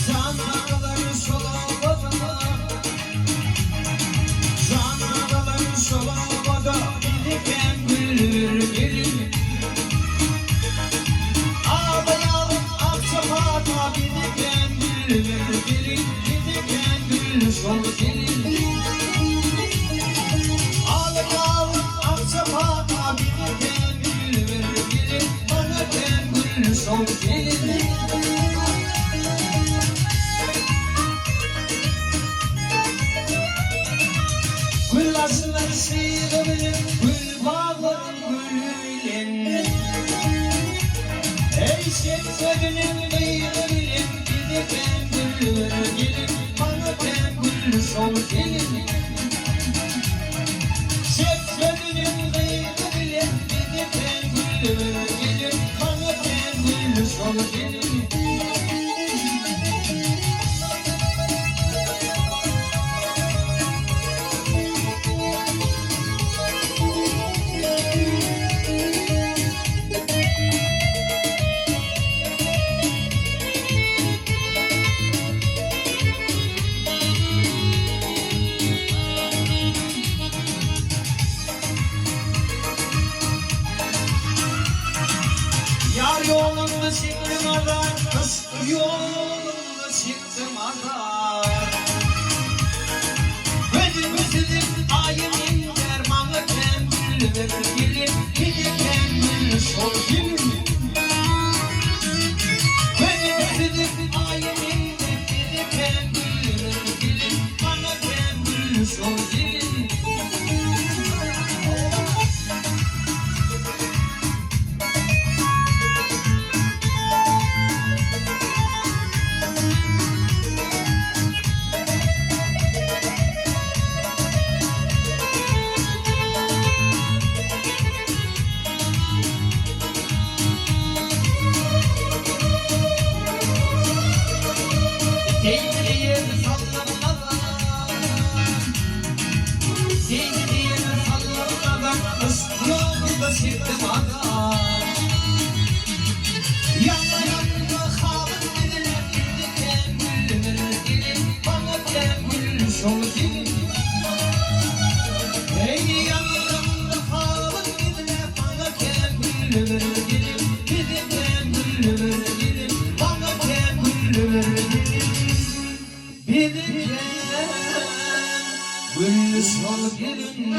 Jan agalar şol obada, Jan agalar şol obada, Bizi gül gelin. Ağlayalım akçapata, Bizi gül gelin, Bizi gül şol gelin. Ağlayalım akçapata, Bizi gül gelin, Bana gül şol gelin. Gül açılar şiiri bilen, Gül bağların gülü bilen. Ey şemsedinin gıylı bilen, Gideken gül gelin, Bana gül şol gelin. Şemsedinin gıylı bilen, Gideken gül gelin, Bana gül şol gelin. Yar yolunda çıktım arar, Kız yolunda çıktım arar. Gözüm üzülüm ayımın dermanı kembül verir gelin, bir kembül sol gelin. Gözüm üzülüm ayımın bir kembül verir gelin, bana kembül sol gelin. Sevdiğim sallanmadan, sevdiğim sallanmadan, ıslığımda çıktım adam. Yanlarımda halık dediler, diken gülüm gelin, bana gül şol gelin. Ey yanlarımda halık dediler, bana gül gelin, diken gülüm gelin, bana gül gelin. Bir diken gül şol gelin.